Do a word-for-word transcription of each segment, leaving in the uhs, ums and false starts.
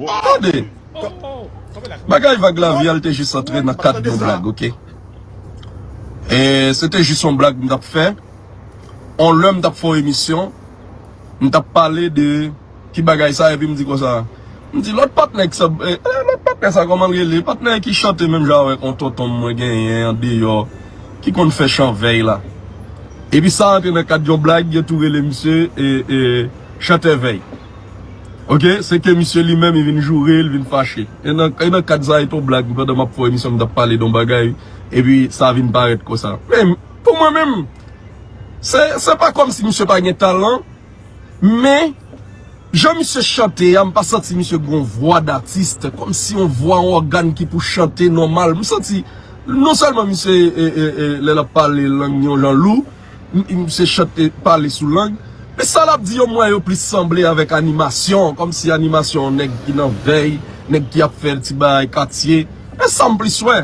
Tande. Bagay Vag Lavi a, l te jis antre nan kad yon blag, oke? E se te jis yon blag m t ap fè. On lè m t ap fè yon emisyon, m t ap pale de ki bagay sa, epi m di konsa, m di lòt patnè ki sa, eh, eh, lòt patnè sa, kòman l rele? Patnè ki chante menm jan avèk yon tonton mwen genyen andeyò, ki konn fè chan vèy la. Epi sa antre nan kad yon blag, yo tou rele misye, e, e, chantè vèy. Oke, se ke misye li menm, li vin joure, li vin fache. E nan, e nan kad sa, e t on blag, pandan m ap fè emisyon, m t ap pale de yon bagay, epi sa vin parèt konsa. Men, pou mwen menm, se, se pa kòmsi misye pa gen talan, men, jan misye chante a, m pa santi misye gen yon vwa datis, kòmsi yon vwa, yon ògàn ki pou chante nòmal. M santi, non sèlman misye, e, e, e, lè l ap pale lang yon jan lou, M- Misye chante pale sou lang. Men sa l ap di yo, m wè yo plis sanble avèk animasyon, kòmsi animasyon yon nèg ki nan vèy, nèg ki ap fè ti bagay katye. E sa m plis wè.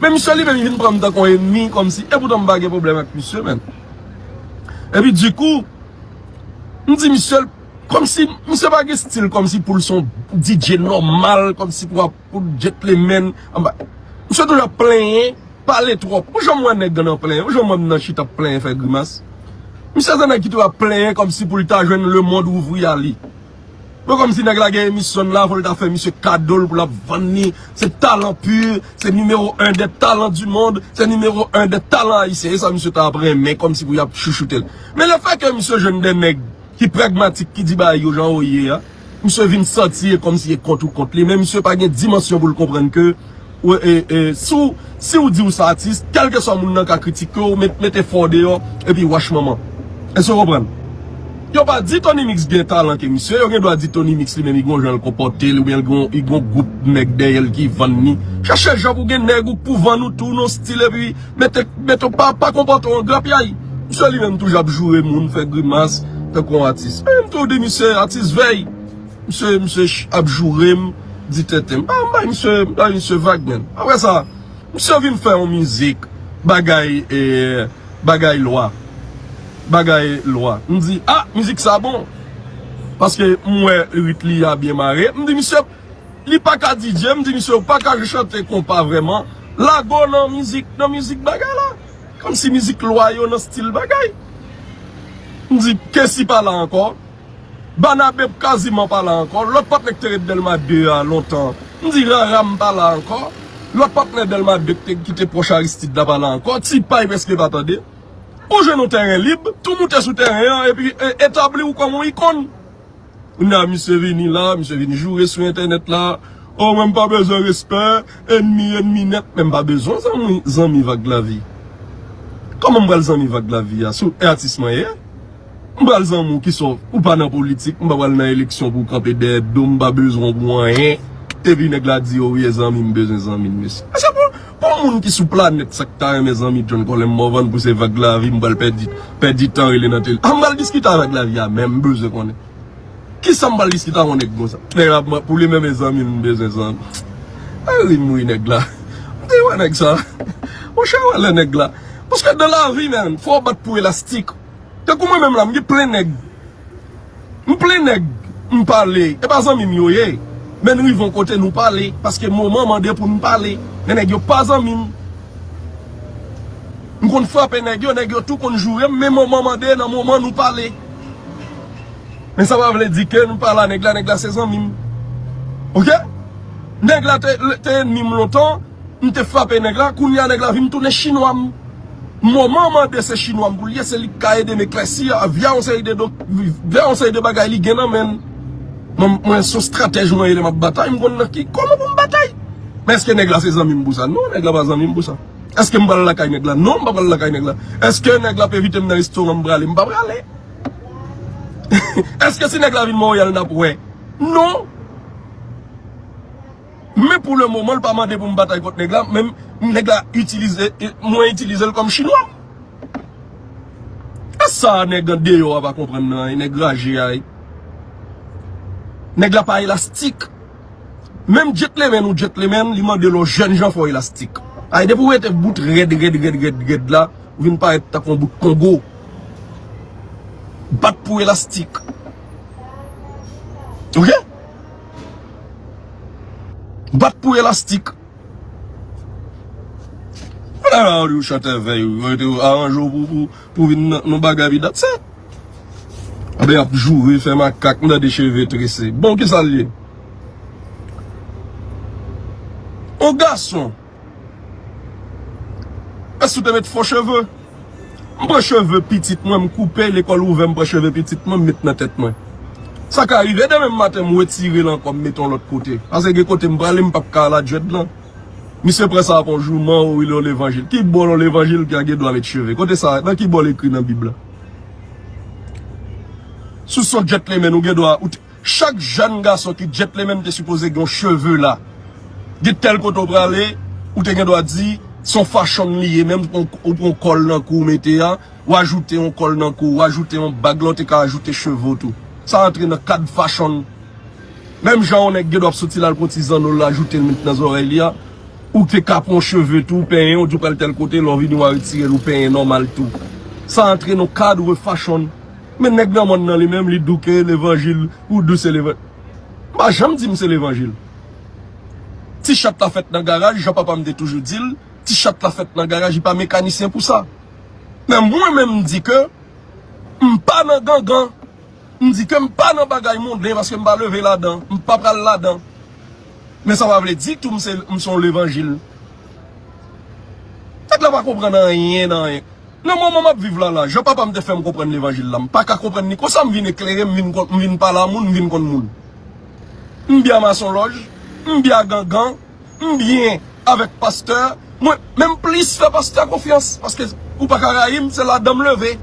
Men misye li menm, li vin pran m tankou yon ènmi, kòmsi, e poutan m pa gen pwoblèm ak misye, menm. Epi, dikou, m di misye, kòmsi, misye pa gen stil, kòmsi pou l se yon D J nòmal, kòmsi pou, pou gentleman. Anba, misye toujou ap plenyen. Pale twòp. Ou janm wè nèg nan plenyen? Ou janm wè m nan chita ap plenyen, fè grimas? Misye se nèg ki tou ap plenyen kòmsi pou l ta jwenn lemonn ouvri a li. Bon, kòmsi nèg la gen emisyon l la, fò l ta fè misye kado l pou l ap vann li. Se talan pi, se nimewo en dè talan di mond, se nimewo en dè talan ayisyen. E sa misye ta ap renmen kòmsi pou y ap chouchoute l. Men lefètke misye jwenn de nèg ki pragmatik, ki di bagay yo jan yo ye a, misye vin santi e kòmsi e kont ou kont li, men misye pa gen dimansyon pou l konprann ke, e, e, si w, si w di w se atis, kèlkeswa moun nan ka kritike w, met, mete fò w deyò, epi wach manman. Èske w konprann? Yo pa di Tony Mix gen talan ke misye, yo gen dwa di Tony Mix li menm, li gon jan l konpòte l, oubyen li gon, li gon gwoup nèg dèyè l ki vann li. Chèche jan pou gen nèg ou pou vann ou tou, nan stil, epi mete, mete w pa, pa konpòte w an grapyay. Misye li menm toujou ap joure moun, fè grimas, tankou yon atis. E m tou di misye atis vèy. Misye, misye ch- ap joure m, di tenten m. Ah, m bay misye, m bay misye vag, menm. Apre sa, misye vin fè yon mizik, bagay, e, bagay lwa. Bagay lwa. M di, ah, mizik sa bon. Paske m wè rit li a byen mare. M di, misye, li pa ka D J, m di misye ou pa ka chante konpa vrèman. Lago nan mizik, nan mizik bagay la. Kòmsi mizik lwa yo nan stil bagay. M di, Kesi pa la ankò. Banabe kaziman pa la ankò. Lòt patnè k te ret Dèlma de a lontan. M di, Raram pa la ankò. Lòt patnè Dèlma de k te, ki te pwòch Aristide la pa la ankò. Ti Pay prèske pa tande. Ou jwenn yon tèren lib, tou moute sou tèren an, epi e- etabli w kòm yon ikòn. Kounye a, misye vini la, misye vin joure sou entènèt la. Oh, mwen m pa bezwen respè, ènmi, ènmi nèt, men m pa bezwen zanmi, zanmi Vag Lavi. Kòman m pral zanmi Vag Lavi a? Si w e atis mwen ye, m pral zanmi w ki sòf, ou pa nan politik, m pa pral nan eleksyon pou w kanpe dèyè do m, m pa bezwen w pou anyen. Epi nèg la di, oh, wi, e zanmi m, bezwen zanmi m, mesye. Mesye, pou, pou moun ki sou planèt sa k ta renmen zanmi John Colin Morvan pou se Vag Lavi, m pral pèdi, pèdi tan rele nan tele. Ah, m pral diskite avèk Vag Lavi a, men m bezwen konnen. Kisa m pral diskite ak yon nèg konsa? Nèg la, pou li menm e zanmi l, m bezwen zanmi. Ay, ri m ri nèg la. M te wè nèg sa. Monchè, wè lè nèg la. Paske dan lavi, menm, fò w bat pou elastik. Tankou mwen menm la, m gen plen nèg. M plen nèg, m pale. E pa zanmi m yo ye. Men n rive yon kote, nou pale. Paske moman mande pou n pale. Men nèg yo pa zanmi m. M konn frape nèg yo, nèg yo tou konn joure m, men moman mande, nan moman nou pale. Men sa pa vle di ke nou pale a nèg la, nèg la se zanmi m. Oke? Nèg la te, te ènmi m lontan, m te frape nèg la, kounye a nèg la vin tounen chinwa m. Moman mande se chinwa m pou l ye, se li k ka ede m eklèsi via yon seri de, via yon seri de bagay li gen nan men l. Mwen, mwen se yon estratèj mwen ye lè m ap batay, m konn nan ki, kòman pou m batay. Men èske nèg la se zanmi m pou sa? Non, nèg la pa zanmi m pou sa. Èske m pral lakay nèg la? Non, m pa pral lakay nèg la. Èske nèg la ap envite m nan restoran m prale? M pa prale. Èske si nèg la vin Monreyal n ap wè? Non. Men pou le moman, l pa mande pou m batay kont nèg la, men nèg la itilize, mwen itilize l kòm chinwa. E sa nèg andeyò a pa konprann nan, e nèg raje a, e. Nèg la pa elastik. Menm gentleman ou gentleman, li mande lè w jènjan fò w elastik. Ay, depi w rete bout rèd, rèd, rèd, rèd, rèd la, ou vin parèt tankou yon bout Kongo. Bat pou elastik. Oke? Bat pou elastik. Ou la la, ou chante vèy, ou te aranje w pou, pou, pou vin nan, nan bagay vidant. Se. Anben, y ap joure, fè makak, m tande cheve trese. Bon, ki sa l ye? On gason. Èske ou te met fo cheve? M pran cheve pitit mwen, m koupe, lekòl ouvè, m pran cheve pitit mwen, m met nan tèt mwen. Sa ka rive demen maten, m retire l ankò, m mete yon lòt kote. Paske gen kote m prale, m p ap ka al a djèd lan. Misye pran sa pou yon jouman, o, li yon levanjil. Ki bò yon levanjil ki gen dwa met cheve? Kote sa, nan ki bò l ekri nan Bib la? Si w se yon gentleman, ou gen dwa, ou te, chak jèn gason ki gentleman te sipoze gen yon cheve la. Gen tèl kote w prale, ou te gen dwa di, se yon fashion li ye, menm ou, ou pran kòl nan kou w mete a, w ajoute yon kòl nan kou, w ajoute yon bag la, w te ka ajoute cheve w tou. Sa antre nan kad fashion. Menm jan yon nèg gen dwa ap soti la, l pran ti zanno l, l ajoute l met nan zòrèy li a, ou te ka pran cheve tou, w penyen, w di w pral tèl kote, lè w vini, w a retire l, ou penyen nòmal tou. Sa antre nan kad fashion. Men nèg nan mòn nan li menm, li douke levanjil, ou dou se levanjil. M pa janm di m se levanjil. Ti chat la fèt nan garaj, jan papa m te toujou di l, ti chat la fèt nan garaj, li pa mekanisyen pou sa. Men mwen menm m di ke m pa nan gangan, m di ke m pa nan bagay monden paske m pa leve ladan, m pa pral ladan. Men sa pa vle di tou m se, m se yon levanjil. Nèg la pa konprann anyen nan anyen. Nan moman m ap viv la la, jan papa m te fè m konprann levanjil la, m pa ka konprann li konsa, m vin eklere, m vin konn, m vin pale a moun, m vin konn moun. M byen a masonlòj, m byen a gangan, m byen avèk pastè, mwen, men m plis fè pastè konfyans, paske ou pa ka rayi m, se ladan m leve.